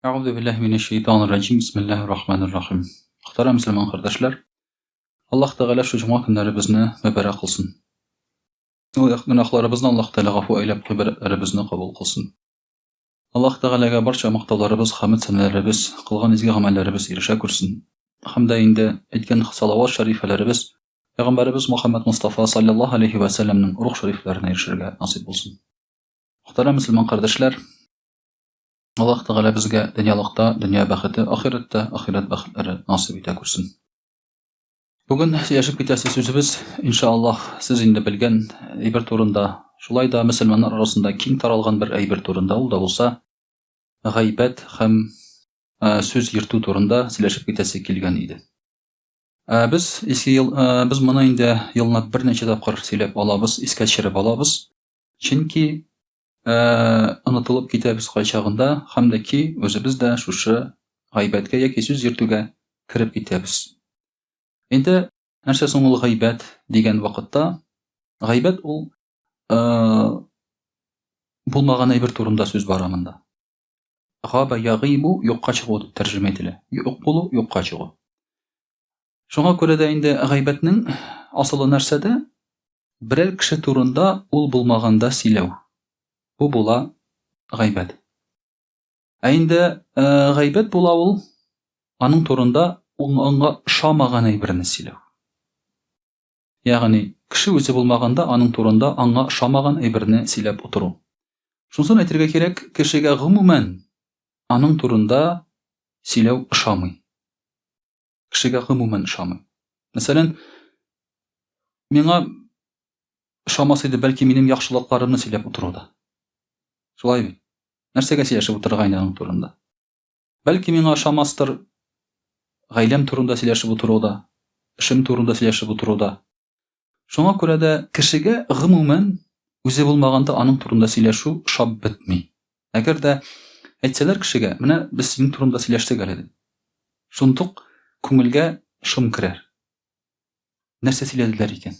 Әгъузу биллаһи минәш шәйтанир раҗим. Бисмиллаһир рахманир рахим. Мөхтәрәм мөселман кардәшләр, Аллаһ Тәгалә шу җомга көннәребезне мөбарәк кылсын. Ул гөнаһларыбызны Аллаһ Тәгалә гафу әйләп, гыйбадәтләребезне кабул кылсын. Аллаһ Тәгаләгә барча мактауларыбыз, хәмд сәнәләребез, кылган изге гамәлләребез ирешә күрсен. Һәм дә инде әйткән салават шәрифәләребез Пәйгамбәребез Мухаммад Мустафа саллаллаһу алейхи ва сәлләмнең рух шәрифләренә ирешергә насыйп булсын. Мөхтәрәм мөселман кардәшләр, Аллаһ Тәгалә безгә дөньялыкта дөнья бәхете, ахирәттә ахирәт бәхетләре насыйп итә күрсен. Бүген сөйләшеп китәсе сүзебез, иншаллаһ, сез инде белгән әйбер турында, шулай да мөселманнар арасында киң таралган бер әйбер турында, ул да булса гайбәт һәм сүз йөртү турында сөйләшеп китәсе килгән иде. Без иске ел, без моны инде елына берничә тапкыр сөйләп алабыз, искә төшереп алабыз. Чөнки онытылып китәбез кайчагында һәм дә ки үзебез дә шушы гайбәткә яки сүз йөртүгә кереп китәбез. Инде нәрсә соң ул гайбәт дигән вакытта, гайбәт ул булмаган әйбер турында сүз бара монда. Габа ягыйбу юкка чыгу дип тәрҗемә ителә. Юк булу, юкка чыгу. Шуңа күрә дә инде гайбәтнең асылы нәрсәдә? Берәр кеше турында ул булмаганда сөйләү. Бу була гайбәт. Ә инде гайбәт була ул аның турында аңа ошамаган әйберне сөйләү. Ягъни кеше үзе булмаганда аның турында аңа ошамаган әйберне сөйләп утыру. Шунысын әйтергә кирәк, кешегә гомумән аның турында сөйләү ошамый. Кешегә гомумән ошамый. Мәсәлән, миңа ошамас иде, бәлки минем яхшылыкларымны сөйләп утыру да. Шулай бит. Нәрсәгә сөйләшеп утырырга инде аның турында? Бәлки миңа ошамастыр гаиләм турында сөйләшеп утыру да, эшем турында сөйләшеп утыру да. Шуңа күрә дә кешегә гомумән үзе булмаганда аның турында сөйләшү ошап бетми. Әгәр дә әйтсәләр кешегә, менә без синең турында сөйләштек әле дип. Шундук күңелгә шом керәр. Нәрсә сөйләделәр икән?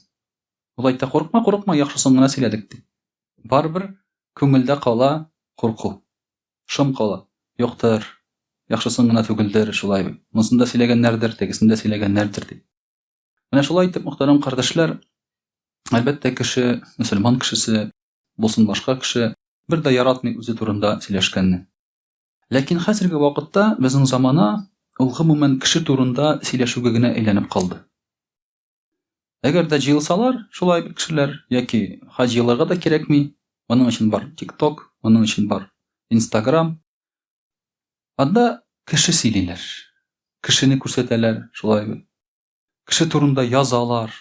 Ул әйтә, курыкма, курыкма, яхшысын гына сөйләдек ди. Барыбер күңелдә кала курку. Шом кала. Юктыр, яхшысын гына түгелдер, шулай бит. Монысын да сөйләгәннәрдер, тегесен дә сөйләгәннәрдер дип. Менә шулай итеп, мөхтәрәм кардәшләр, әлбәттә, кеше, мөселман кешесе булсын, башка кеше, бер дә яратмый үзе турында сөйләшкәнне. Ләкин хәзерге вакытта безнең замана ул гомумән кеше турында сөйләшүгә генә әйләнеп калды. Әгәр дә җыелсалар, шулай бер кешеләр, яки ха җыелырга да кирәкми, моның өчен бар TikTok, моның өчен бар Instagram. Анда кеше сөйлиләр. Кешене күрсәтәләр, шулай бит. Кеше турында язалар.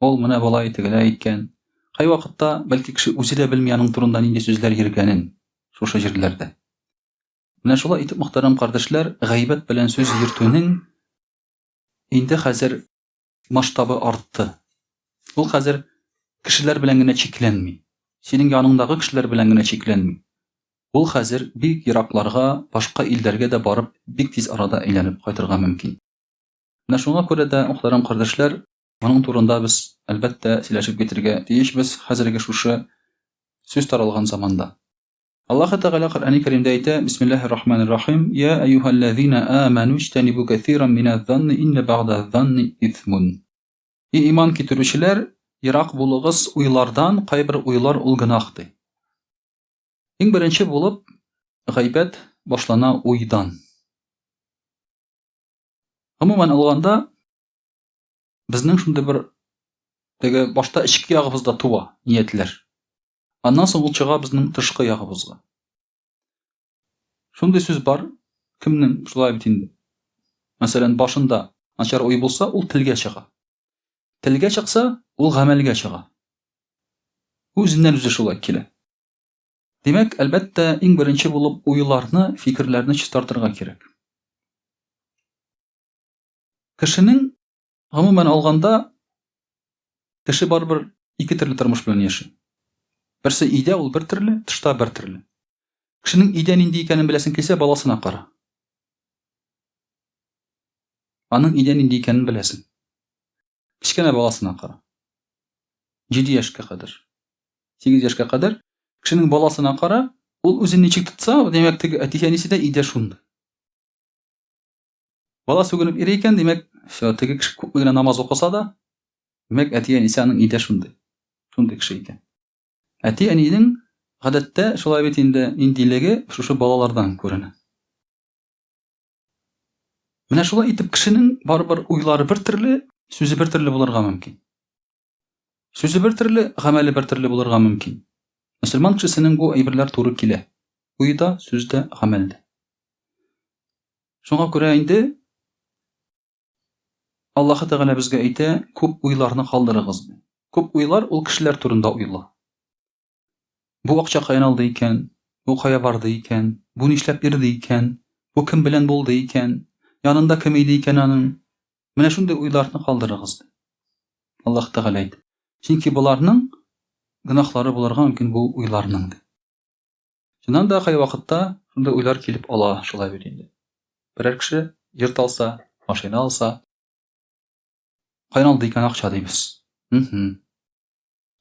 Ул менә болай тегеләй иткән. Кайвакытта, бәлки кеше үзе дә белми аның турында нинди сүзләр йөргәнен шушы җирләрдә. Менә шулай итеп, мөхтәрәм кардәшләр, гайбәт белән сүз йөртүнең инде хәзер масштабы артты. Ул хәзер кешеләр белән генә чикләнми. Синең яныңдагы кешеләр белән генә чикләнми. Ул хәзер бик еракларга, башка илләргә дә барып, бик тиз арада әйләнеп кайтырга мөмкин. Менә шуңа күрә дә, мөхтәрәм кардәшләр, моның турында без, әлбәттә, сөйләшеп китергә тиешбез хәзерге шушы сүз таралган заманда. Аллаһы Тәгалә Коръәни Кәримдә әйтә, Бисмиллаһир Рахманир Рахим, Я әйюһәлләзина аману иҗтәнибу кәсиран минәз-занни иннә бәгъдәз-занни исмун. И иман китерүчеләр, ерак булыгыз уйлардан, кайбер уйлар ул гөнаһ, ди. Иң беренче булып гайбәт башлана уйдан. Гомумән алганда, безнең шундый бер теге башта эчке ягыбызда туа ниятләр. Аннан соң ул чыга безнең тышкы ягыбызга. Шундый сүз бар, кемнең шулай бит инде. Мәсәлән, башында начар уй булса, ул телгә чыга. Телгә чыкса, ул гамәлгә чыга. Үзеннән үзе шулай килә. Димәк, әлбәттә, иң беренче булып уйларны, фикерләрне чистартырга кирәк. Кешенең, гомумән алганда, кеше барыбер ике төрле тормыш белән яши. Берсе өйдә ул бер төрле, тышта бер төрле. Кешенең өйдә нинди икәнен беләсең килсә, баласына кара. Аның өйдә нинди икәнен беләсең. Кечкенә баласына кара. 7 яшькә кадәр. 8 яшькә кадәр кешенең баласына кара, Ул үзен ничек тотса, димәк, теге әти-әнисе дә өйдә шундый. Бала сүгенеп йөри икән, димәк, все, теге кеше күпме генә намаз укыса да, димәк, әти-әнисе аның өйдә шундый. Шундый кеше икән. Әти-әнинең гадәттә шулай бит инде ниндилеге шушы балалардан күренә. Менә шулай итеп кешенең барыбер уйлары бер төрле, сүзе бер төрле булырга мөмкин. Сүзе бер төрле, гамәле бер төрле булырга мөмкин. Мөселман кешесенең бу әйберләр туры килә. Уйда, сүздә, гамәлдә. Шуңа күрә инде Аллаһы Тәгалә безгә әйтә, күп уйларны калдырыгыз. Күп уйлар ул кешеләр турында уйла. Бу акча каян алды икән? Бу кая барды икән? Бу нишләп йөрде икән? Бу кем белән булды икән? Янында кем иде икән аның? Менә шундый уйларны калдырыгыз, ди. Аллаһ Тәгалә әйтә. Чөнки боларның гөнаһлары булырга мөмкин бу уйларның, ди. Чыннан да кайвакытта шундый уйлар килеп ала, шулай бит инде. Берәр кеше йорт алса, машина алса, каян алды икән акча дибез.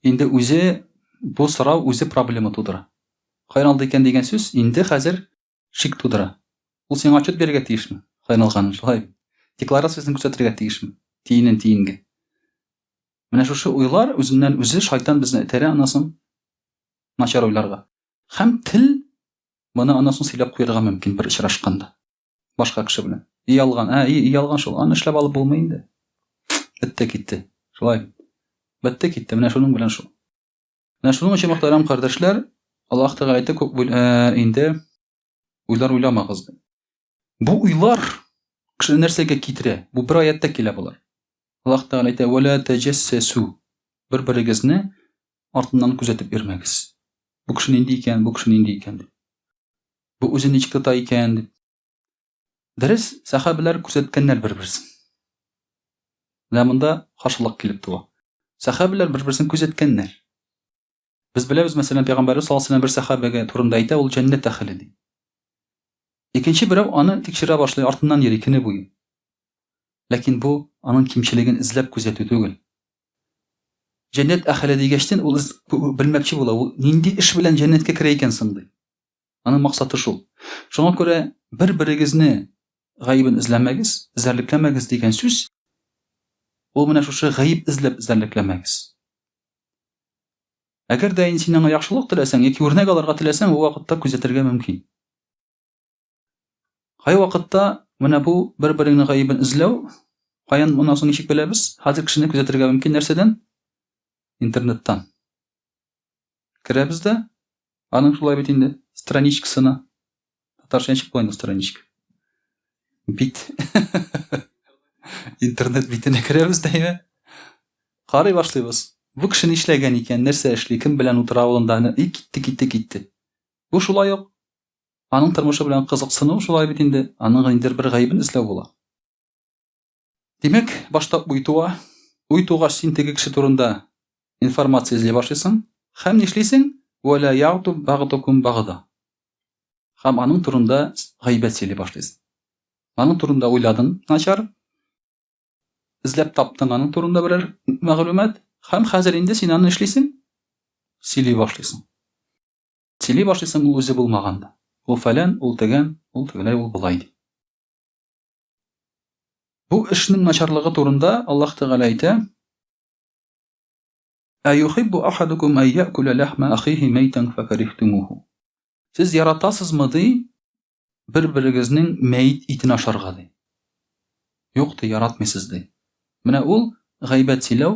Инде үзе бу сорау үзе проблема тудыра. Каян алды икән дигән сүз инде хәзер шик тудыра. Ул сиңа отчет бирергә тиешме? Каян алганын, шулай бит. Декларациясен күрсәтергә тиешме? Тиенен тиенгә. Менә шушы уйлар үзеннән үзе шайтан безне этәрә аннан соң начар уйларга. Һәм тел моны аннан соң сөйләп куярга мөмкин бер очрашканда. Башка кеше белән. И ялган, ә, и, и ялган шул. Аны эшләп алып булмый инде. Бетте китте. Шулай бит. Бетте китте. Менә шуның белән шул. Менә шуның өчен мөхтәрәм кардәшләр, Аллаһ Тәгалә әйтте, күп э, инде уйлар уйламагыз ди. Бу уйлар кешене нәрсәгә китерә? Бу бер аятта килә болар. Аллаһ Тәгалә әйтә, "Вала таҗассасу." Бер-берегезне артыннан күзәтеп йөрмәгез. Бу кеше нинди икән, бу кеше нинди икән дип. Бу үзен ничек тота икән дип. Дөрес, сәхабәләр күзәткәннәр бер-берсен. Менә монда каршылык килеп туа. Сәхабәләр бер-берсен күзәткәннәр. Без беләбез, мәсәлән, пәйгамбәрбез саллаллаһу алейһи бер сәхабәгә турында әйтә, ул җәннәт әһеле ди. Икенче берәү аны тикшерә башлый, артыннан йөри көне буе. Ләкин бу аның кимчелеген эзләп күзәтү түгел. Җәннәт әһеле дигәчтен ул белмәкче була, ул нинди эш белән җәннәткә керә икән соң ди. Аның максаты шул. Шуңа күрә бер-берегезне гаебен эзләмәгез, эзәрлекләмәгез дигән сүз ул менә шушы гаеп эзләп эзәрлекләмәгез. Әгәр дә инде син аңа яхшылык теләсәң яки үрнәк алырга теләсәң, бу вакытта күзәтергә мөмкин. Кай вакытта менә бу бер-береңне гаебен эзләү, каян моннан соң ничек беләбез? Хәзер кешене күзәтергә мөмкин нәрсәдән? Интернеттан. Керәбез дә, аның шулай бит инде, страничкасына. Татарча ничек була инде страничка? Бит. Интернет битенә керәбез дә, әйме? Карый башлыйбыз. Бу кеше нишләгән икән, нәрсә эшли, кем белән утыра ул анда, и китте, китте, китте. Бу шулай ук аның тормышы белән кызыксыну шулай бит инде, аның ниндидер бер гаебен эзләү була. Димәк, башта уй туа. Уй тугач, син теге кеше турында информация эзли башлыйсың. Һәм нишлисең? Вәлә ягътуб багъдукум багъда. Һәм аның турында гайбәт сөйли башлыйсың. Аның турында уйладың начар, эзләп таптың аның турында берәр мәгълүмат, һәм хәзер инде син аны эшлисең, сөйли башлыйсың. Сөйли башлыйсың ул үзе булмаганда. Ул фәлән, ул тегән, ул тегеләй, ул болай ди. Бу эшнең начарлыгы турында Аллаһ Тәгалә әйтә: Әюхиббу ахадукум ай яъкула лахма ахихи мәйтән факарихтумуху. Сез яратасызмы ди, бер-берегезнең мәет итен ашарга ди. Юк ди, яратмыйсыз ди. Менә ул гайбәт сөйләү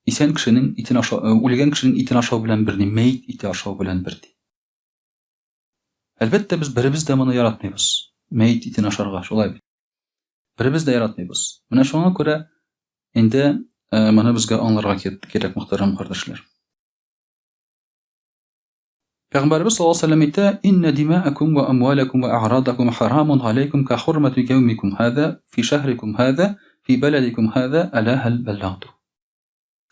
исән кешенең итен ашау, э, үлгән кешенең итен ашау белән бер ди, мәет ите ашау белән бер ди. Әлбәттә, без беребез дә моны яратмыйбыз. Мәет итен ашарга, шулай бит. Беребез дә яратмыйбыз. Менә шуңа күрә инде э, моны безгә аңларга кирәк, мөхтәрәм кардәшләр. Пәйгамбәребез саллаллаһу алейһи вәсәлләм әйтә: "Инна димаакум ва амвалакум ва а'радакум харамун алейкум ка хурмати яумикум һаза фи шәһрикум һаза фи баладикум һаза аля һәл баллагту."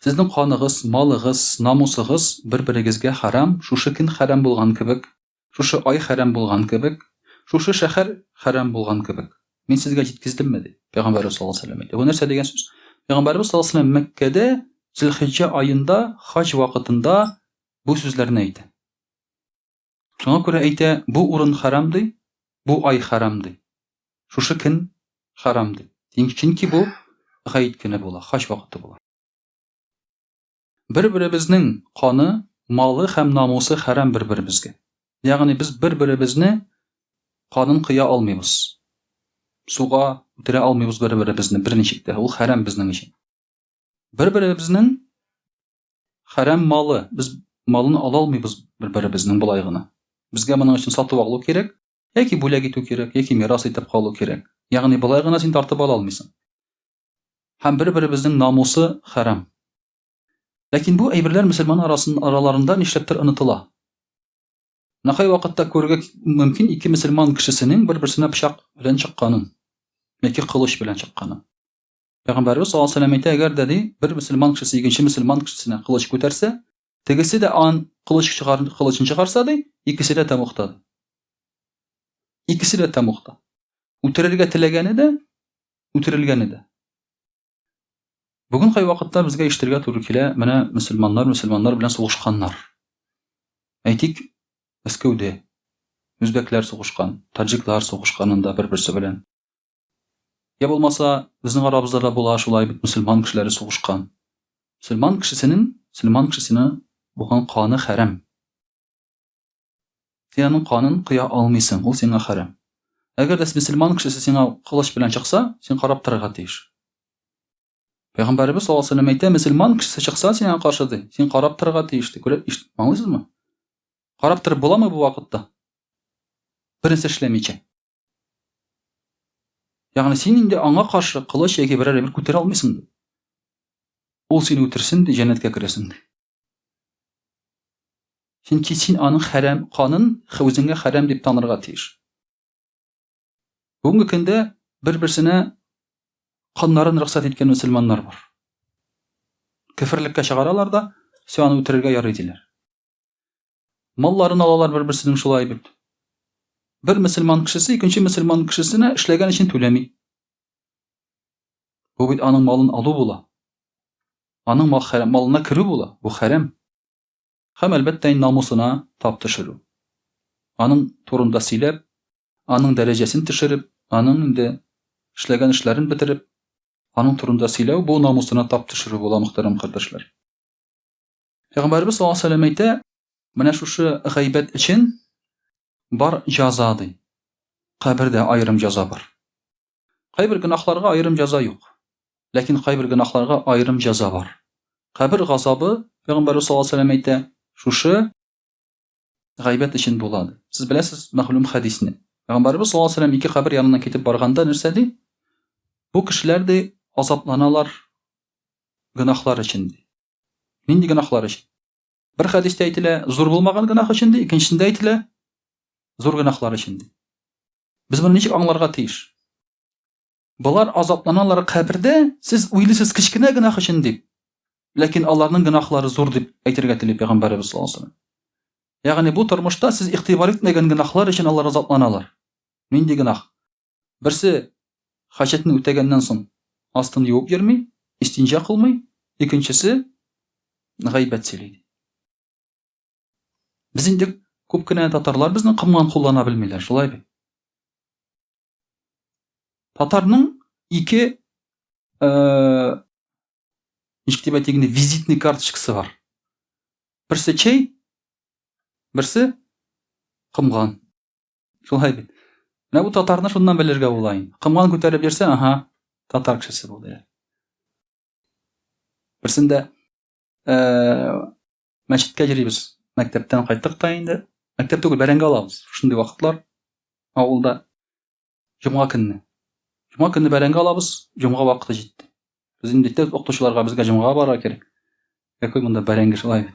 Сезнең каныгыз, малыгыз, намусыгыз бер-берегезгә хәрам, шушы көн хәрам булган кебек, шушы ай хәрам булган кебек, шушы шәһәр хәрам булган кебек. Мин сезгә җиткездемме? ди Пәйгамбәребез саллаллаһу алейһи ва сәлләм әйтә. Бу нәрсә дигән сүз? Пәйгамбәребез саллаллаһу алейһи ва сәлләм Мәккәдә Зөлхиҗҗә аенда хаҗ вакытында бу сүзләрне әйтә. Шуңа күрә әйтә, бу урын хәрам ди, бу ай хәрам ди. Шушы көн хәрам ди. Чөнки бу гает көне була, хаҗ вакыты була. Бер-беребезнең каны, малы һәм намусы хәрам бер-беребезгә. Ягъни без бер-беребезне канын кыя алмыйбыз. Суга үтерә алмыйбыз бер-беребезне берничек тә. Ул хәрам безнең өчен. Бер-беребезнең хәрам малы, без малын ала алмыйбыз бер-беребезнең болай гына. Безгә моның өчен сатып алу кирәк, яки бүләк итү кирәк, яки мирас итеп калу кирәк. Ягъни болай гына син тартып ала алмыйсың. Һәм бер-беребезнең намусы хәрам. Ләкин бу әйберләр мөселман арасын, араларында нишләптер онытыла. Менә кайвакытта күрергә мөмкин ике мөселман кешесенең бер-берсенә пычак белән чыкканын яки кылыч белән чыкканын. Пәйгамбәрбез саллаллаһу алейһи ва сәлләм әйтә, әгәр дә ди, бер мөселман кешесе икенче мөселман кешесенә кылыч күтәрсә, тегесе дә ан кылыч чыгар, кылычын чыгарса ди, икесе дә тәмугта ди. Икесе дә тәмугта. Үтерергә теләгәне дә, үтерелгәне дә. Бүген кайвакытта безгә ишетергә туры килә, менә мөселманнар мөселманнар белән сугышканнар. Әйтик, Мәскәүдә үзбәкләр сугышкан, таҗиклар сугышкан анда бер-берсе белән. Я булмаса, безнең арабызда да була шулай бит мөселман кешеләре сугышкан. Мөселман кешесенең мөселман кешесенә булган каны хәрам. Син аның канын коя алмыйсың, ул сиңа хәрам. Әгәр дә мөселман кешесе сиңа кылыч белән чыкса, син карап торырга тиеш. Пәйгамбәребез саллаллаһу алейһи вәсәлләм әйтә, мөселман кешесе чыкса сиңа каршы ди, син карап торырга тиеш ди. Күрә, аңлыйсызмы? Карап торып буламы бу вакытта? Бернәрсә эшләмичә. Ягъни син инде аңа каршы кылыч яки берәр әйбер күтәрә алмыйсың ди. Ул сине үтерсен ди, җәннәткә керәсең ди. Чөнки син аның хәрәм канын үзеңә хәрәм дип танырга тиеш. Бүгенге көндә бер-берсенә каннарын рөхсәт иткән мөселманнар бар. Кеферлеккә чыгаралар да, все аны үтерергә ярый диләр. Малларын алалар бер-берсенең шулай бит. Бер мөселман кешесе икенче мөселман кешесенә эшләгән өчен түләми. Бу бит аның малын алу була. Аның мал хәрәм, малына керү була. Бу хәрәм. Һәм әлбәттә инде намусына тап төшерү. Аның турында сөйләп, аның дәрәҗәсен төшереп, аның инде эшләгән эшләрен бетереп, аның турында сөйләү бу намусына тап төшерү була, мөхтәрәм кардәшләр. Пәйгамбәребез саллаллаһу алейһи ва сәлләм әйтә, менә шушы гайбәт өчен бар җаза ди. Кабердә аерым җаза бар. Кайбер гөнаһларга аерым җаза юк. Ләкин кайбер гөнаһларга аерым җаза бар. Кабер газабы, Пәйгамбәрбез саллаллаһу алейһи ва сәлләм әйтә, шушы гайбәт өчен була ди. Сез беләсез мәгълүм хәдисне. Пәйгамбәрбез саллаллаһу алейһи ва сәлләм ике кабер яныннан китеп барганда нәрсә ди? Бу кешеләр ди азапланалар гөнаһлар өчен ди. Нинди гөнаһлар өчен? Бер хәдистә әйтелә, зур булмаган гөнаһ өчен ди, икенчесендә әйтелә, зур гөнаһлар өчен ди. Без моны ничек аңларга тиеш? Болар азапланалар кабердә, сез уйлыйсыз кечкенә гөнаһ өчен дип. Ләкин аларның гөнаһлары зур дип әйтергә тели пәйгамбәребез саллаллаһу алейһи вәсәлләм. Ягъни бу тормышта сез игътибар итмәгән гөнаһлар өчен алар азапланалар. Нинди гөнаһ? Берсе хаҗәтне үтәгәннән соң астын юып йөрми, истинҗа кылмый, икенчесе гайбәт сөйли. Без инде күп кенә татарлар безнең комган куллана белмиләр, шулай бит? Татарның ике э ничек дип әйтик инде визитный карточкасы бар. Берсе чәй, берсе комган. Шулай бит. Менә бу татарны шуннан белергә була инде. Комган күтәреп йөрсә, аһа, татар кешесе бу диләр. Берсендә э мәчеткә йөрибез. Мәктәптән кайттык та инде. Мәктәп түгел, бәрәңге алабыз. Шундый вакытлар авылда. Җомга көнне. Җомга көнне бәрәңге алабыз, җомга вакыты җитте. Без инде тәү укытучыларга безгә җомгага барырга кирәк. Какой монда бәрәңге шулай бит.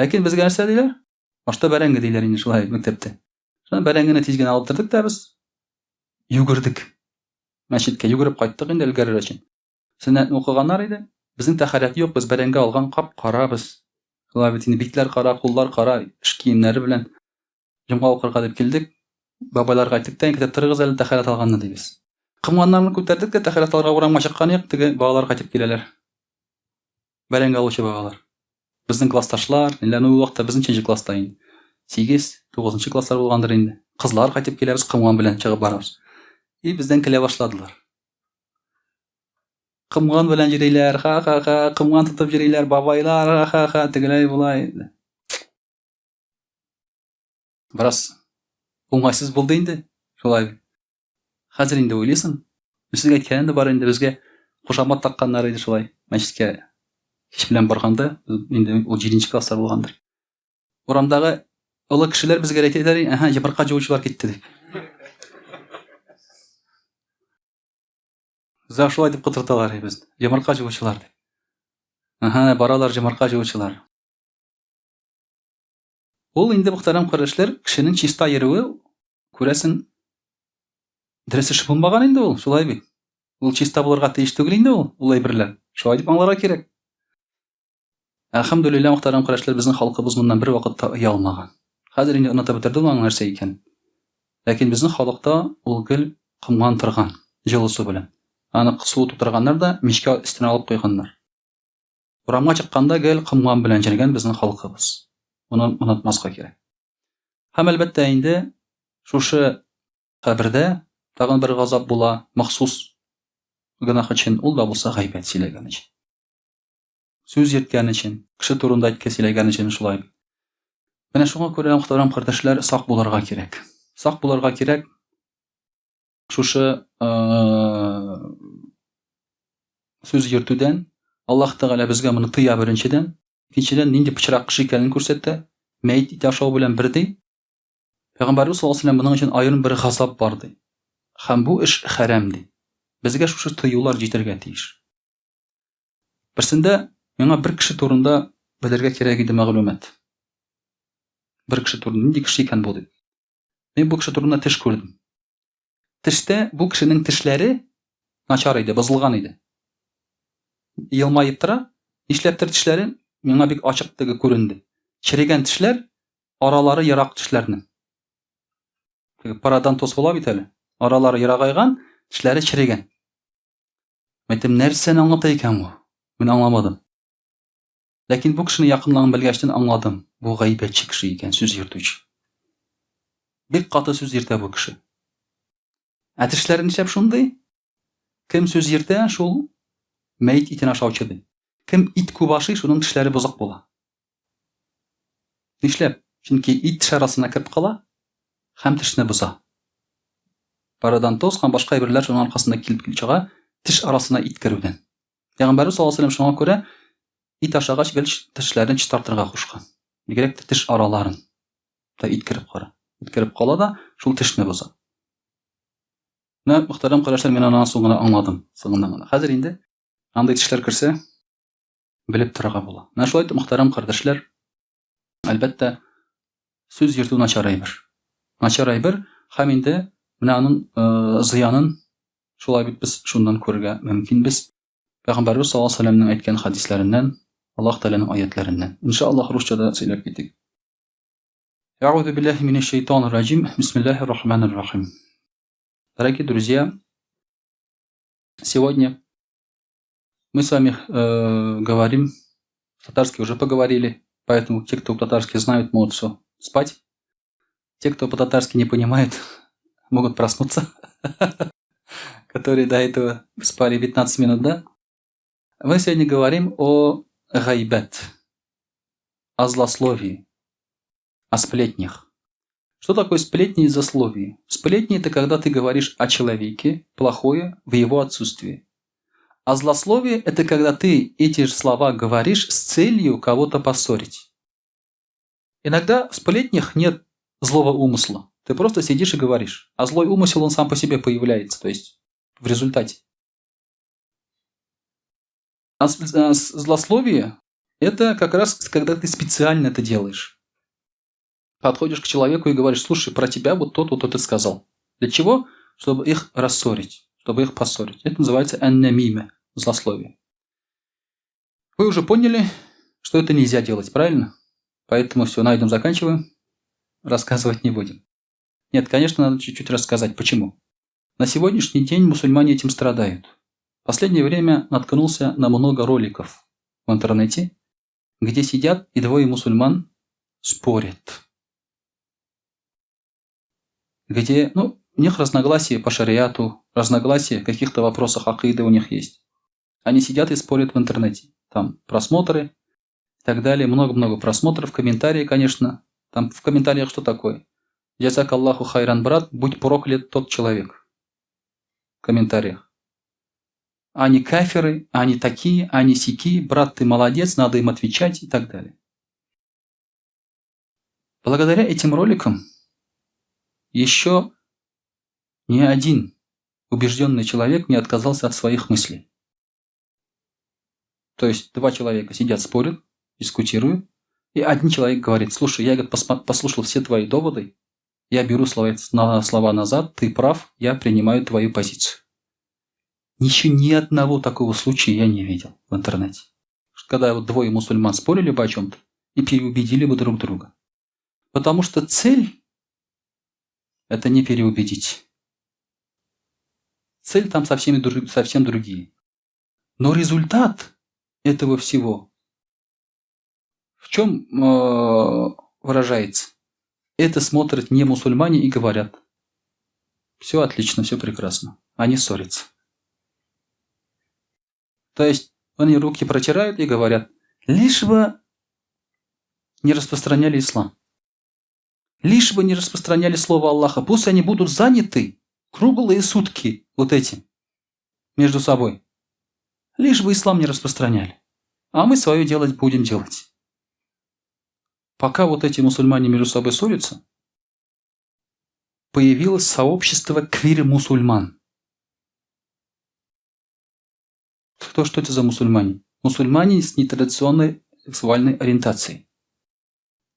Ләкин безгә нәрсә диләр? Башта бәрәңге диләр инде шулай мәктәптә. Шуннан бәрәңгене тиз генә алып тордык та без йөгердек. Мәчеткә йөгереп кайттык инде өлгерер өчен. Сөннәтне укыганнар иде. Безнең тәһарәт юк, без бәрәңге алган кап-кара без. Шулай бит инде битләр кара, куллар кара, эш киемнәре белән җомга укырга дип килдек. Бабайларга әйттек тә, көтеп торыгыз әле тәһарәт алганны дибез. Комганнарны күтәрдек тә тәһарәт алырга урамга чыккан идек, теге балалар кайтып киләләр. Бәрәңге алучы балалар. Безнең классташлар, ниләр, ну, ул вакытта без ничәнче класста инде? 8, 9 класслар булгандыр инде. Кызлар кайтып киләбез, комган белән чыгып барабыз. И бездән көлә башладылар. Комган белән йөриләр, ха-ха-ха, комган тотып йөриләр, бабайлар, ха-ха-ха, тегеләй болай. Бераз уңайсыз булды инде, шулай. Хәзер инде уйлыйсың, мин сезгә әйткәнем дә бар инде, безгә кушамат такканнар иде шулай. Мәчеткә кич белән барганда, инде ул 7 класста булгандыр. Урамдагы олы кешеләр безгә әйтәләр, әһә, йомырка җуучылар китте дип. За шулай дип котырталар без. Йомырка җуучылар дип. Әһә, баралар йомырка җуучылар. Ул инде мөхтәрәм кардәшләр, кешенең чиста йөрүе, күрәсең, дөрес эш булмаган инде ул, шулай бит. Ул чиста булырга тиеш түгел инде ул, ул әйберләр. Шулай дип аңларга кирәк. Әлхәмдүлилләһ, мөхтәрәм кардәшләр, безнең халкыбыз моннан бер вакытта оялмаган. Хәзер инде онытып бетерде ул аның нәрсә икәнен. Ләкин безнең халыкта ул гел комган торган, җылы су белән. Аны суы тутырганнар да мичкә өстенә алып куйганнар. Урамга чыкканда гел комган белән йөргән безнең халкыбыз. Моны онытмаска кирәк. Һәм әлбәттә инде шушы кабердә тагын бер газап була, махсус гөнаһ өчен, ул да булса гайбәт сөйләгән өчен. Сүз йөрткән өчен, кеше турында әйткә сөйләгән өчен шулай. Менә шуңа күрә, мөхтәрәм кардәшләр, сак булырга кирәк. Сак булырга кирәк. Шушы сүз йөртүдән Аллаһ Тәгалә безгә моны тыя беренчедән. Икенчедән, нинди пычрак кеше икәнен күрсәтә. Мәет ите ашау белән бердәй. Пәйгамбәрбез саллаллаһу алейһи ва сәлләм моның өчен аерым бер газап бар ди. Һәм бу эш хәрам ди. Безгә шушы тыюлар җитәргә тиеш. Берсендә миңа бер кеше турында белергә кирәк иде мәгълүмат. Бер кеше турында, нинди кеше икән бу дип. Мин бу кеше турында төш күрдем. Төштә бу кешенең тешләре начар иде, бозылган иде. Елмаеп тора, нишләптер тешләре миңа бик ачык теге күренде. Черегән тешләр, аралары ерак тешләрнең. Теге пародонтоз була бит әле. Аралары ерагайган, тешләре черегән. Әйтем, нәрсәне аңлата икән бу? Мин аңламадым. Ләкин бу кешене якынлыгын белгәчтен аңладым. Бу гайбәтче кеше икән, сүз йөртүче. Бик каты сүз йөртә бу кеше. Ә тешләре нишләп шундый? Кем сүз йөртә, шул мәет итен ашаучы ди. Кем ит күп ашый, шуның тешләре бозык була. Нишләп? Чөнки ит теш арасына кереп кала һәм тешне боза. Пародонтоз һәм башка әйберләр шуның аркасында килеп чыга, теш арасына ит керүдән. Пәйгамбәрбез саллаллаһу алейһи шуңа күрә ит ашагач гел тешләрен чистартырга кушкан. Бигрәк тә теш араларын. Та ит кереп кара. Ит кереп кала да шул тешне боза. Менә мөхтәрәм кардәшләр, мин аннан соң гына аңладым, соңыннан гына. Хәзер инде андый тешләр керсә, белеп торырга була. Менә шулай итеп, мөхтәрәм кардәшләр, әлбәттә, сүз йөртү начар әйбер. Начар әйбер һәм инде менә аның э, зыянын шулай бит без шуннан күрергә мөмкинбез. Пәйгамбәрбез саллаллаһу алейһи вәсәлләмнең әйткән хәдисләреннән, Аллаһ Тәгаләнең аятләреннән. Иншаллаһ русча да сөйләп китик. Әгъузу биллаһи минәш шайтанир раҗим. Бисмиллаһир рахманир рахим. Дорогие друзья, сегодня Мы с вами э, говорим, татарский уже поговорили, поэтому те, кто татарский знают, могут все спать. Те, кто по-татарски не понимает, могут проснуться, которые до этого спали 15 минут, да? Мы сегодня говорим о гайбет, о злословии, о сплетнях. Что такое сплетни и злословие? Сплетни – это когда ты говоришь о человеке плохое в его отсутствии. А злословие – это когда ты эти же слова говоришь с целью кого-то поссорить. Иногда в сплетнях нет злого умысла. Ты просто сидишь и говоришь. А злой умысел, он сам по себе появляется, то есть в результате. А, а злословие – это как раз когда ты специально это делаешь. Подходишь к человеку и говоришь, слушай, про тебя вот тот, вот это сказал. Для чего? Чтобы их рассорить, чтобы их поссорить. Это называется аннамиме, злословие. Вы уже поняли, что это нельзя делать, правильно? Поэтому все, на этом заканчиваем. Рассказывать не будем. Нет, конечно, надо чуть-чуть рассказать. Почему? На сегодняшний день мусульмане этим страдают. В последнее время наткнулся на много роликов в интернете, где сидят и двое мусульман спорят. где, ну, у них разногласия по шариату, разногласия в каких-то вопросах акиды у них есть. Они сидят и спорят в интернете. Там просмотры и так далее. Много-много просмотров, комментарии, конечно. Там в комментариях что такое? Джазак Аллаху хайран, брат, будь проклят тот человек. В комментариях. Они кафиры, они такие, они сики, брат, ты молодец, надо им отвечать и так далее. Благодаря этим роликам еще ни один убежденный человек не отказался от своих мыслей. То есть два человека сидят, спорят, дискутируют, и один человек говорит, слушай, я говорит, послушал все твои доводы, я беру слова, слова назад, ты прав, я принимаю твою позицию. Еще ни одного такого случая я не видел в интернете. Когда вот двое мусульман спорили бы о чем-то и переубедили бы друг друга. Потому что цель – это не переубедить. Цель там совсем, совсем другие. Но результат этого всего в чем выражается? Это смотрят не мусульмане и говорят, все отлично, все прекрасно. Они ссорятся. То есть они руки протирают и говорят, лишь бы не распространяли ислам. Лишь бы не распространяли слово Аллаха. Пусть они будут заняты круглые сутки вот этим между собой. Лишь бы ислам не распространяли. А мы свое делать будем делать. Пока вот эти мусульмане между собой ссорятся, появилось сообщество квир-мусульман. Кто, что это за мусульмане? Мусульмане с нетрадиционной сексуальной ориентацией.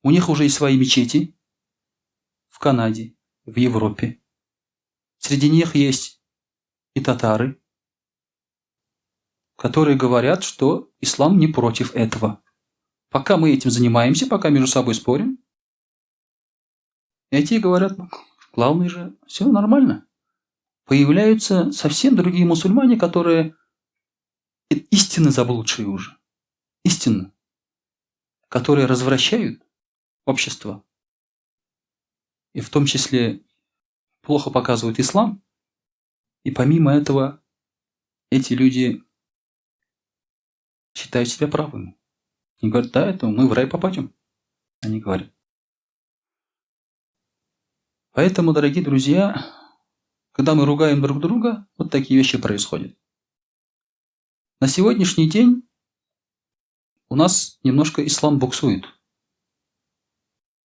У них уже есть свои мечети в Канаде, в Европе. Среди них есть и татары, которые говорят, что ислам не против этого. Пока мы этим занимаемся, пока между собой спорим, эти говорят, ну, главное же, все нормально. Появляются совсем другие мусульмане, которые истинно заблудшие уже. Истинно. Которые развращают общество. И в том числе плохо показывают ислам. И помимо этого, эти люди считают себя правыми. Они говорят, да, это мы в рай попадем. Они говорят. Поэтому, дорогие друзья, когда мы ругаем друг друга, вот такие вещи происходят. На сегодняшний день у нас немножко ислам буксует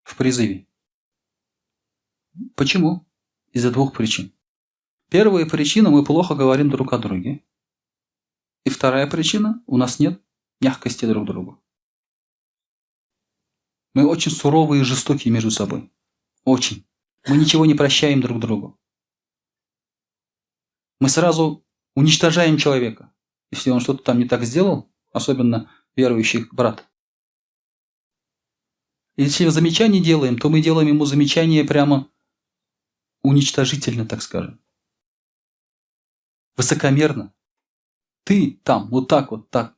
в призыве. Почему? Из-за двух причин. Первая причина – мы плохо говорим друг о друге. И вторая причина – у нас нет мягкости друг к другу. Мы очень суровые и жестокие между собой. Очень. Мы ничего не прощаем друг другу. Мы сразу уничтожаем человека, если он что-то там не так сделал, особенно верующий брат. Если замечание делаем, то мы делаем ему замечание прямо уничтожительно, так скажем. Высокомерно. Ты там, вот так вот, так.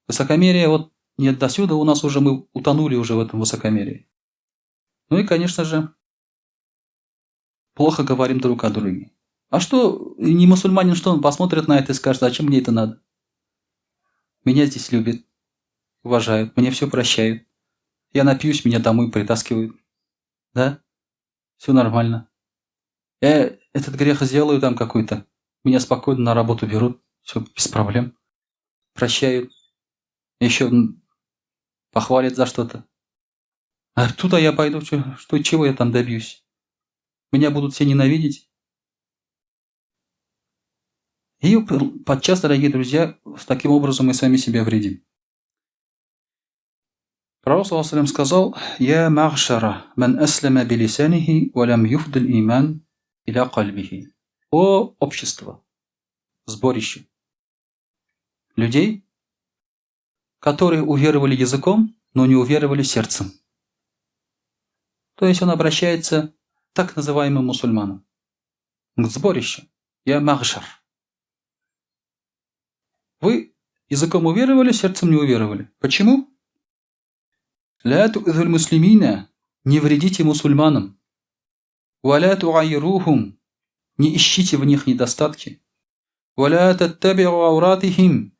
Высокомерие вот нет до сюда, у нас уже мы утонули уже в этом высокомерии. Ну и, конечно же, плохо говорим друг о друге. А что, не мусульманин, что он посмотрит на это и скажет, зачем мне это надо? Меня здесь любят, уважают, мне все прощают. Я напьюсь, меня домой притаскивают. Да? Все нормально. Я этот грех сделаю там какой-то. Меня спокойно на работу берут. Все без проблем. Прощают. Еще похвалят за что-то. А туда я пойду, что, чего я там добьюсь? Меня будут все ненавидеть. И подчас, дорогие друзья, с таким образом мы сами себе вредим. Пророк саллаллаху сказал: «Я мағшара ман асляма билисанихи ва лам юфдил иман иля кальбихи». О общество, сборище людей, которые уверовали языком, но не уверовали сердцем. То есть он обращается к так называемым мусульманам. К сборищу. Я мағшар. Вы языком уверовали, сердцем не уверовали. Почему? لا تؤذوا المسلمين Не вредите мусульманам. Валя туайрухум. Не ищите в них недостатки. Валя таттабиу ауратихим.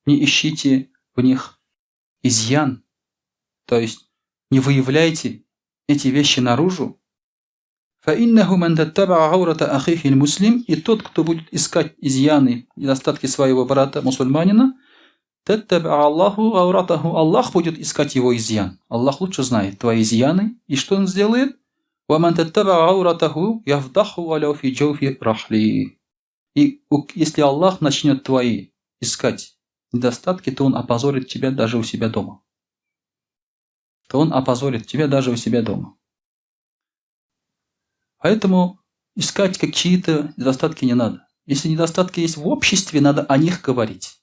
Не ищите в них изъян. То есть не выявляйте эти вещи наружу. فإنه من تتبع عورة أخيه المسلم, и тот, кто будет искать изъяны, недостатки своего брата мусульманина, تتبع الله عورته, Аллах будет искать его изъян. Аллах лучше знает твои изъяны, и что он сделает? ومن تتبع عورته يفضحه ولو في جوف رحله. И если Аллах начнет твои искать недостатки, то он опозорит тебя даже у себя дома. То он опозорит тебя даже у себя дома. Поэтому искать какие-то недостатки не надо. Если недостатки есть в обществе, надо о них говорить.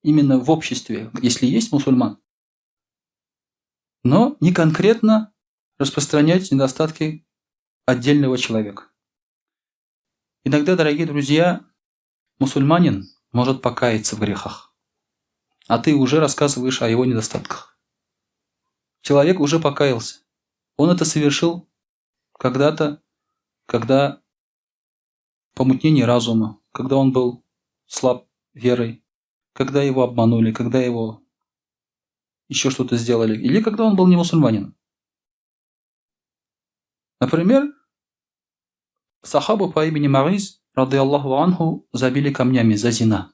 Именно в обществе, если есть мусульман. Но не конкретно распространять недостатки отдельного человека. Иногда, дорогие друзья, мусульманин может покаяться в грехах, а ты уже рассказываешь о его недостатках. Человек уже покаялся. Он это совершил когда-то, когда помутнение разума, когда он был слаб верой, когда его обманули, когда его еще что-то сделали, или когда он был не мусульманином. Например, сахабу по имени Мариз, رضي الله عنه, забили камнями за зина,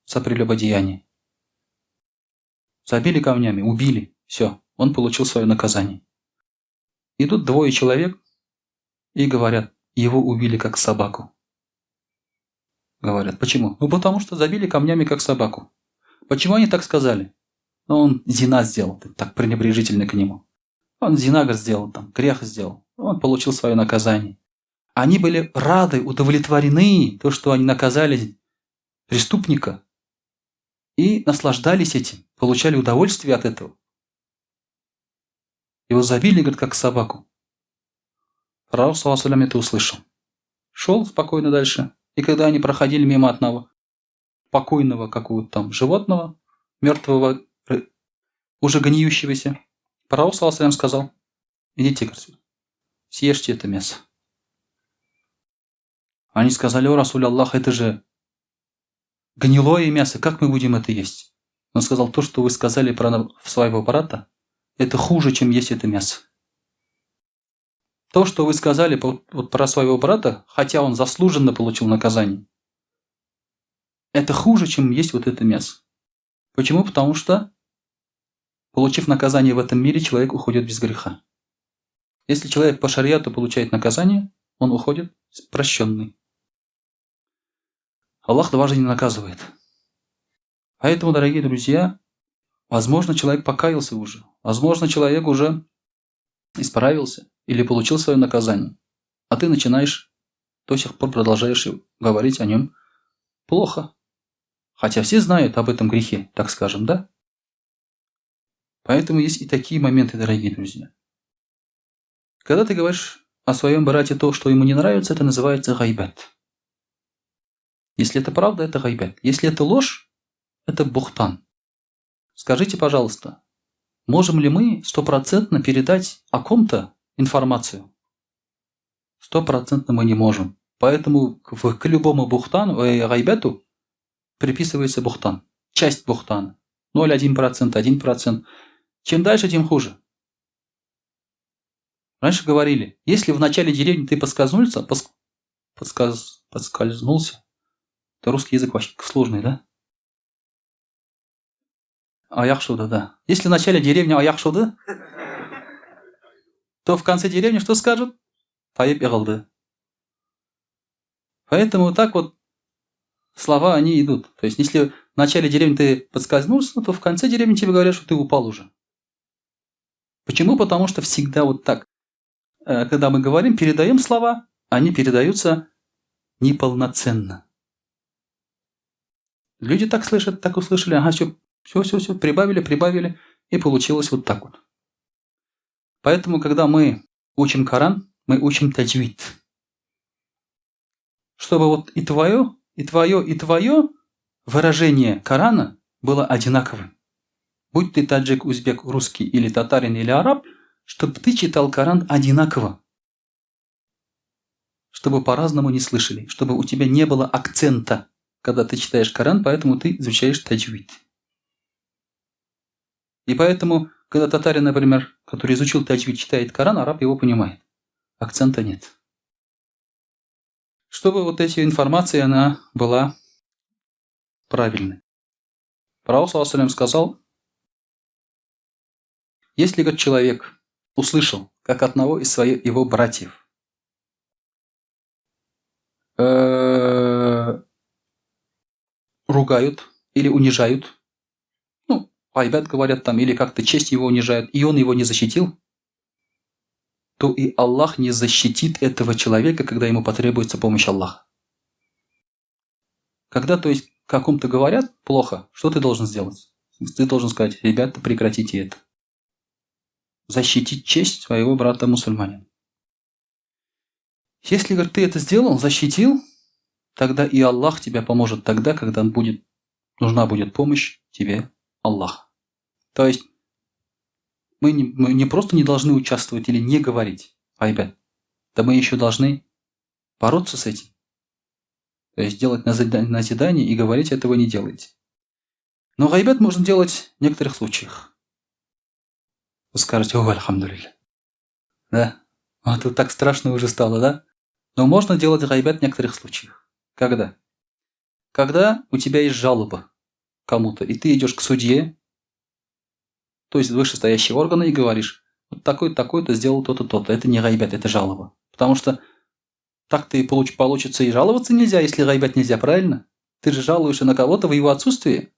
за прелюбодеяние. Забили камнями, убили, все, он получил свое наказание. Идут двое человек и говорят, его убили как собаку. Говорят, почему? Ну потому что забили камнями как собаку. Почему они так сказали? Ну он зина сделал, так пренебрежительно к нему. Он зина сделал, там, грех сделал. Он получил свое наказание. Они были рады, удовлетворены, то, что они наказали преступника. И наслаждались этим, получали удовольствие от этого. Его забили, говорит, как собаку. Пророк, صلى الله عليه وسلم, это услышал. Шел спокойно дальше. И когда они проходили мимо одного покойного какого-то там животного, мертвого, уже гниющегося, пророк, صلى الله عليه وسلم, сказал, идите, говорит, съешьте это мясо. Они сказали, о رسول الله, это же гнилое мясо, как мы будем это есть? Он сказал, то, что вы сказали про своего брата, это хуже, чем есть это мясо. То, что вы сказали вот про своего брата, хотя он заслуженно получил наказание, это хуже, чем есть вот это мясо. Почему? Потому что, получив наказание в этом мире, человек уходит без греха. Если человек по шариату получает наказание, он уходит прощенный. Аллах дважды не наказывает. Поэтому, дорогие друзья, возможно, человек покаялся уже. Возможно, человек уже исправился или получил свое наказание. А ты начинаешь, до сих пор продолжаешь говорить о нем плохо. Хотя все знают об этом грехе, так скажем, да? Поэтому есть и такие моменты, дорогие друзья. Когда ты говоришь о своем брате то, что ему не нравится, это называется гайбат. Если это правда, это гайбат. Если это ложь, это бухтан. Скажите, пожалуйста, можем ли мы стопроцентно передать о ком-то информацию? Стопроцентно мы не можем. Поэтому к любому бухтану, гайбату приписывается бухтан. Часть бухтана. 0,1%, 1%. Чем дальше, тем хуже. Раньше говорили, если в начале деревни ты подскользнулся, то русский язык вообще сложный, да? Аяк шуды, да. Если в начале деревни аяк шуды, то в конце деревни что скажут? Таеп егылды. Поэтому вот так вот слова, они идут. То есть, если в начале деревни ты подскользнулся, то в конце деревни тебе говорят, что ты упал уже. Почему? Потому что всегда вот так. Когда мы говорим, передаем слова, они передаются неполноценно. Люди так слышат, так услышали, ага, все, все, все, все, прибавили, прибавили, и получилось вот так вот. Поэтому, когда мы учим Коран, мы учим таджвид. Чтобы вот и твое, и твое, и твое выражение Корана было одинаковым. Будь ты таджик, узбек, русский или татарин или араб, чтобы ты читал Коран одинаково. Чтобы по-разному не слышали, чтобы у тебя не было акцента, когда ты читаешь Коран, поэтому ты изучаешь таджвид. И поэтому, когда татарин, например, который изучил таджвид, читает Коран, араб его понимает. Акцента нет. Чтобы вот эти информации, она была правильной. Пророк саллаллаху сказал, если, говорит, человек услышал, как одного из своих его братьев ругают или унижают, ну, гайбәт говорят там, или как-то честь его унижают, и он его не защитил, то и Аллах не защитит этого человека, когда ему потребуется помощь Аллаха. Когда, то есть, каком-то говорят плохо, что ты должен сделать? Ты должен сказать, ребята, прекратите это. Защитить честь своего брата-мусульманина. Если, говорит, ты это сделал, защитил, тогда и Аллах тебя поможет тогда, когда будет, нужна будет помощь тебе Аллах. То есть мы не просто не должны участвовать или не говорить, ребят, да мы еще должны бороться с этим. То есть делать назидание и говорить этого не делайте. Но гайбәт можно делать в некоторых случаях. Вы скажете, о, альхамдулилля. Да? А тут так страшно уже стало, да? Но можно делать гайбәт в некоторых случаях. Когда? Когда у тебя есть жалоба кому-то, и ты идешь к судье, то есть вышестоящие органы, и говоришь, вот такой-то, такой-то сделал то-то, то-то. Это не гайбәт, это жалоба. Потому что так-то и получится и жаловаться нельзя, если гайбәт нельзя, правильно? Ты же жалуешься на кого-то в его отсутствии.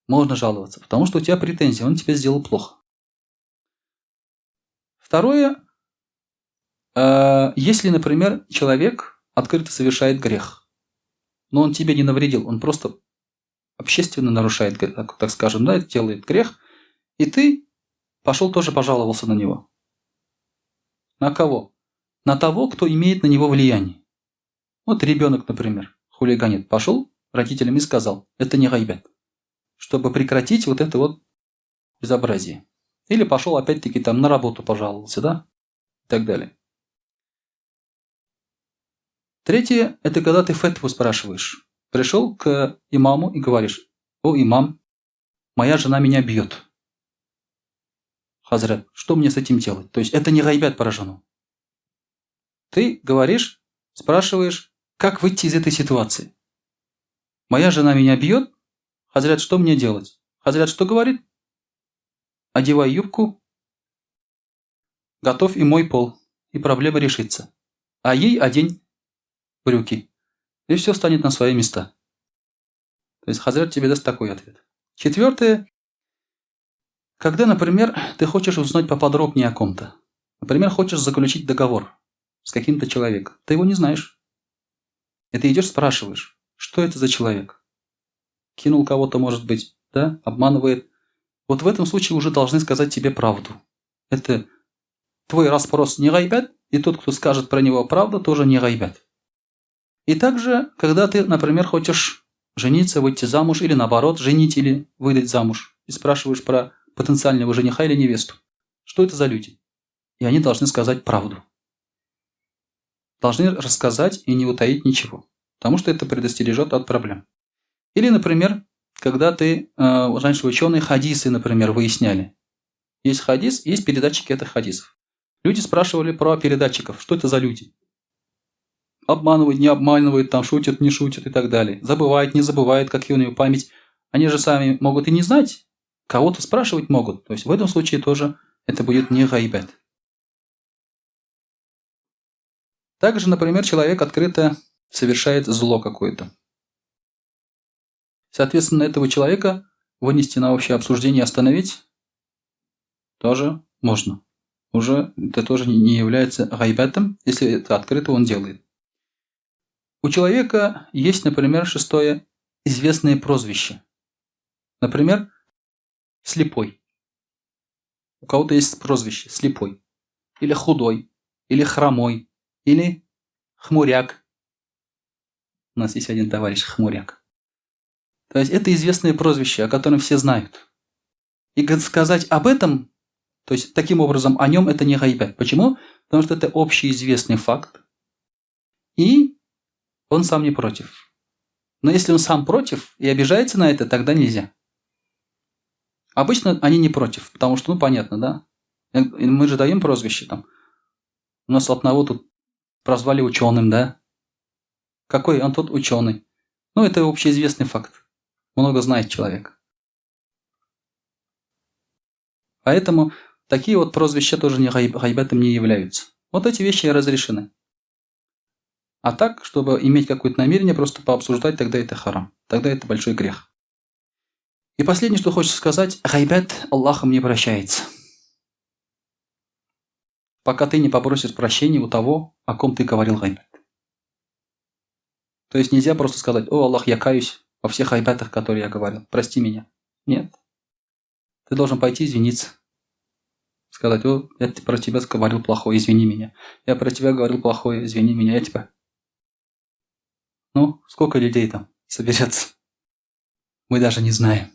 Можно жаловаться, потому что у тебя претензии, он тебе сделал плохо. Второе, если, например, человек открыто совершает грех, но он тебе не навредил, он просто общественно нарушает, так скажем, да, делает грех, и ты пошел тоже пожаловался на него. На кого? На того, кто имеет на него влияние. Вот ребенок, например, хулиганит, пошел родителям и сказал, это не гайбәт, чтобы прекратить вот это вот безобразие. Или пошел опять-таки там на работу пожаловался, да, и так далее. Третье – это когда ты фетву спрашиваешь. Пришел к имаму и говоришь, о, имам, моя жена меня бьет. Хазрат, что мне с этим делать? То есть это не гайбәт про жену. Ты говоришь, спрашиваешь, как выйти из этой ситуации. Моя жена меня бьет, хазрат, что мне делать? Хазрат что говорит? Одевай юбку, готовь и мой пол, и проблема решится. А ей одень брюки. И все станет на свои места. То есть хазрат тебе даст такой ответ. Четвертое. Когда, например, ты хочешь узнать поподробнее о ком-то. Например, хочешь заключить договор с каким-то человеком. Ты его не знаешь. И ты идешь, спрашиваешь, что это за человек? Кинул кого-то, может быть, да, обманывает. Вот в этом случае уже должны сказать тебе правду. Это твой расспрос не гайбәт, и тот, кто скажет про него правду, тоже не гайбәт. И также, когда ты, например, хочешь жениться, выйти замуж, или наоборот, женить или выдать замуж, и спрашиваешь про потенциального жениха или невесту. Что это за люди? И они должны сказать правду. Должны рассказать и не утаить ничего, потому что это предостережет от проблем. Или, например, когда ты, раньше ученые хадисы, например, выясняли. Есть хадис, есть передатчики этих хадисов. Люди спрашивали про передатчиков, что это за люди. Обманывают, не обманывают, там шутят, не шутят и так далее. Забывает, не забывает, как у него память. Они же сами могут и не знать, кого-то спрашивать могут. То есть в этом случае тоже это будет не гайбәт. Также, например, человек открыто совершает зло какое-то. Соответственно, этого человека вынести на общее обсуждение и остановить тоже можно. Уже это тоже не является гайбәтом, если это открыто он делает. У человека есть, например, шестое, известное прозвище. Например, слепой. У кого-то есть прозвище слепой. Или худой, или хромой, или хмуряк. У нас есть один товарищ хмуряк. То есть это известное прозвище, о котором все знают. И сказать об этом, то есть таким образом о нем это не гайбет. Почему? Потому что это общеизвестный факт. И он сам не против. Но если он сам против и обижается на это, тогда нельзя. Обычно они не против, потому что, ну, понятно, да? Мы же даем прозвище там. У нас одного тут прозвали ученым, да? Какой он тот ученый? Ну, это общеизвестный факт. Много знает человек. Поэтому такие вот прозвища тоже не гайбатом не являются. Вот эти вещи разрешены. А так, чтобы иметь какое-то намерение, просто пообсуждать, тогда это харам. Тогда это большой грех. И последнее, что хочется сказать, гайбат Аллахом не прощается. Пока ты не попросишь прощения у того, о ком ты говорил гайбат. То есть нельзя просто сказать, о, Аллах, я каюсь во всех гайбатах, которые я говорил, прости меня. Нет. Ты должен пойти извиниться. Сказать, о, я про тебя говорил плохое, извини меня. Я про тебя говорил плохое, извини меня. Я тебя... Ну, сколько людей там соберется? Мы даже не знаем.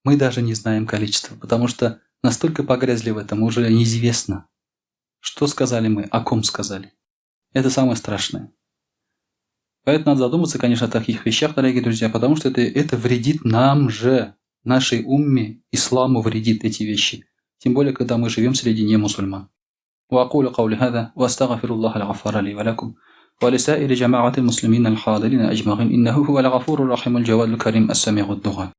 Мы даже не знаем количество, потому что настолько погрязли в этом, уже неизвестно, что сказали мы, о ком сказали. Это самое страшное. Поэтому надо задуматься, конечно, о таких вещах, дорогие друзья, потому что это, это вредит нам же, нашей умме, исламу вредит эти вещи. Тем более, когда мы живем среди немусульман. وأقول قولي هذا وأستغفر الله الغفار لي ولكم ولسائر جماعة المسلمين الحاضرين أجمعين إنه هو الغفور الرحيم الجواد الكريم السميع الدعاء.